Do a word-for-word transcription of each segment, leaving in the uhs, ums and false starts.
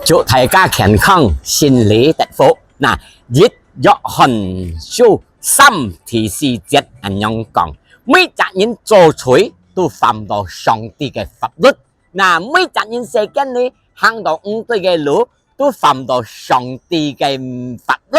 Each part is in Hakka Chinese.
祝大家健康，心裡得福。那，一約翰書三第四節恁樣講：每隻人做罪，都犯到上帝个法律。那每隻人世間裡行到毋對个路，都犯到上帝个法律。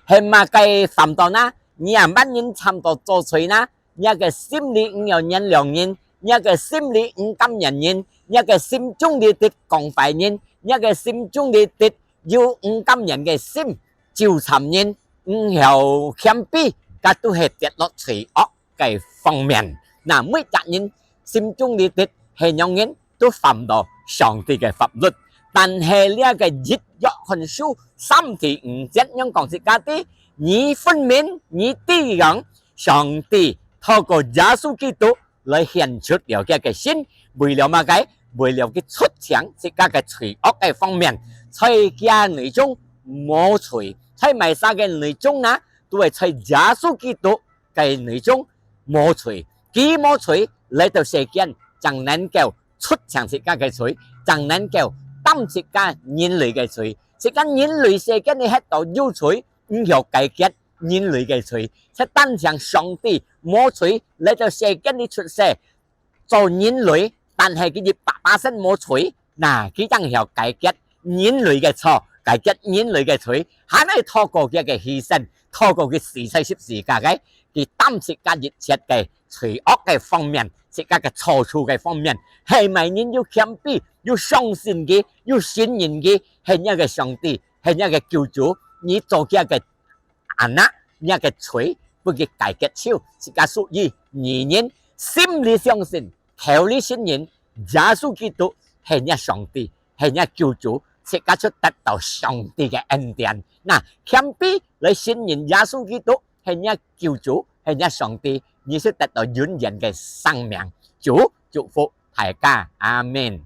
係麼个犯到呢？你啊，萬人參到做罪呢？ 若个心裡毋曉原諒人，若个心裡毋感恩人，若个心中裡得講壞人，若个心中裡得有毋感恩个心，糾纏人，毋曉謙卑，該都係跌落罪惡个方面。那每隻人心中裡得係仰人，都犯到上帝个法律。但係這个一約翰書三第五節仰講自家知，你分明，你知樣， 上帝透過耶穌基督來顯出了佢个心，為了麼个？為了佢出淨自家个罪惡个方面，在佢內中無罪，在麼儕个內中呢？都係在耶穌基督个內中無罪。佢無罪，來到世間，正能夠出淨自家个罪，正能夠擔自家人類个罪。自家人類世間裡歇到有罪，毋曉解決 人類个罪，係單淨上帝無罪來到世間裡出世，做人類，但係佢一百巴仙無罪，那佢正曉解決人類个錯，解決人類个罪，還係透過佢个犧牲，透過佢死在十字架个，佢擔自家一切个罪惡个方面，自家个錯處个方面，係麼人有謙卑，有相信佢，有信任佢，係若个上帝，係若个救主，你做佢个 anak，若个罪分佢解決忒，自家屬於義人，心裡相信，口裡承認，耶穌基督係若上帝，係若救主，自家就得到上帝个恩典。那，謙卑來承認耶穌基督係若救主，係若上帝，你就得到永遠个生命。主祝福大家，阿們。